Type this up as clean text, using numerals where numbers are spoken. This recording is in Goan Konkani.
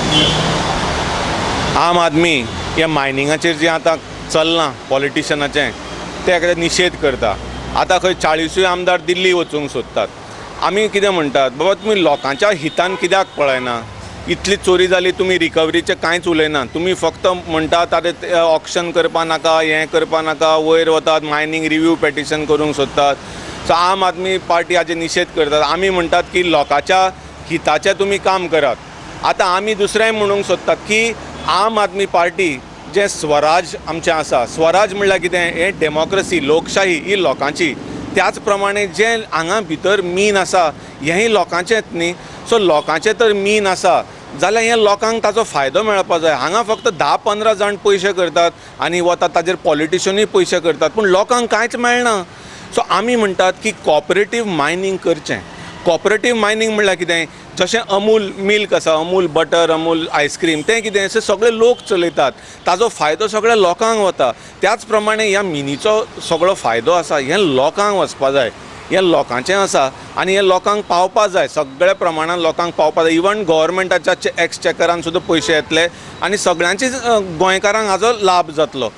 आम आदमी ह्या मायनिंगाचेर जें आतां चल्लां पॉलिटिशनाचें ते निशेध करता. आतां खंय 40 आमदार दिल्ली वचूंक सोदतात. आमी कितें म्हणटात, बाबा तुमी लोकांच्या हितान कित्याक पळयना? इतली चोरी जाली, तुमी रिकवरीचें कांयच उलयना. तुमी फक्त म्हणटात आरे ऑक्शन करपा नाका, हें करपा नाका, वयर वतात, मायनींग रिव्यू पेटिशन करूंक सोदतात. सो आम आदमी पार्टी हाजे निशेध करतात. आमी म्हणटात की लोकांच्या हिताचें तुमी काम करात. आतां आमी दुसरेंय म्हणूंक सोदतात की आम आदमी पार्टी जें स्वराज आमचें आसा, स्वराज म्हणल्यार कितें, हें डेमोक्रसी, लोकशाही ही लोकांची. त्याच प्रमाणे जें हांगा भितर मीन आसा हेंय लोकांचेंच न्ही. सो लोकांचें तर मीन आसा जाल्यार हें लोकांक ताचो फायदो मेळपा जाय. हांगा फक्त 10-15 जाण पयशे करतात आनी वतात ताजेर पॉलिटिशनूय पयशे करतात, पूण लोकांक कांयच मेळना. सो आमी म्हणटात की कॉपरेटीव मायनींग करचें. कॉपरेटीव मायनींग म्हणल्यार कितें, जशें अमूल मिल्क आसा, अमूल बटर, अमूल आयस्क्रीम, तें कितें सगळे लोक चलयतात, ताजो फायदो सगळ्या लोकांक वता. त्याच प्रमाणे ह्या मिनीचो सगळो फायदो आसा हें लोकांक वचपा जाय, हें लोकांचें आसा आनी हें लोकांक पावपा जाय, सगळ्या प्रमाणान लोकांक पावपा जाय. इवन गव्हर्मेंटाच्या एक्सचेकरान सुद्दां पयशे येतले आनी सगळ्यांचे गोंयकारांक हाजो लाभ जातलो.